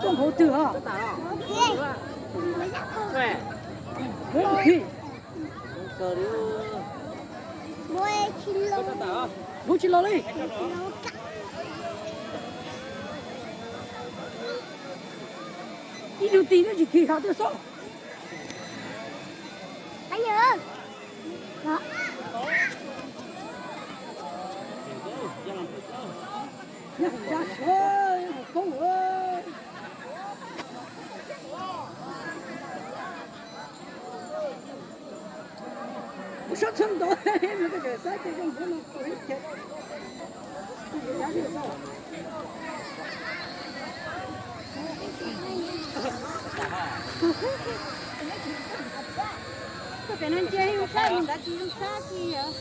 Tuaj hauv twg os? Lub tsis los li. Ib tug tis twb tsis khi hov twb xwb. Ua sab txhawb ntawd, koj tseem saib tej zoo npaum no. Pem no ntsia zoo sab, mus tsis zoo sab tsis yog.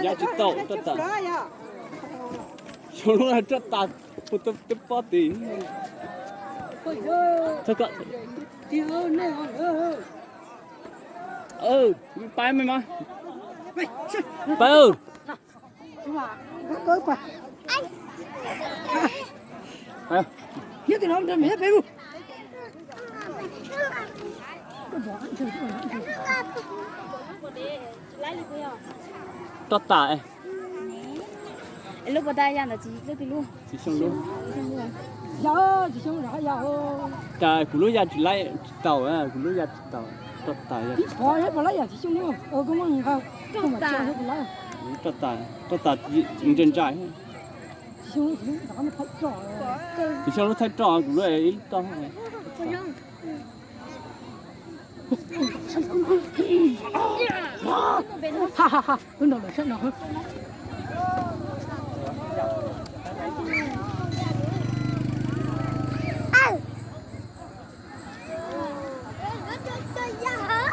Ya tsis tau, roj tas. Xyoo lub roj tas, puas twb pob tim. Pab me mas. Pab. Roj tas. Lub puas tas ya ntawd tsis leej twg lub? Tsis xyoo lub. Cas kuv lub ya tsis laib tsis tau, kuv lub ya tsis tau. Roj tas ya. Roj tas, roj tas ntsa ntsa. Tsis xyoo lub thaij roj, kuv lub ib lub roj. Lub no lawm sab no.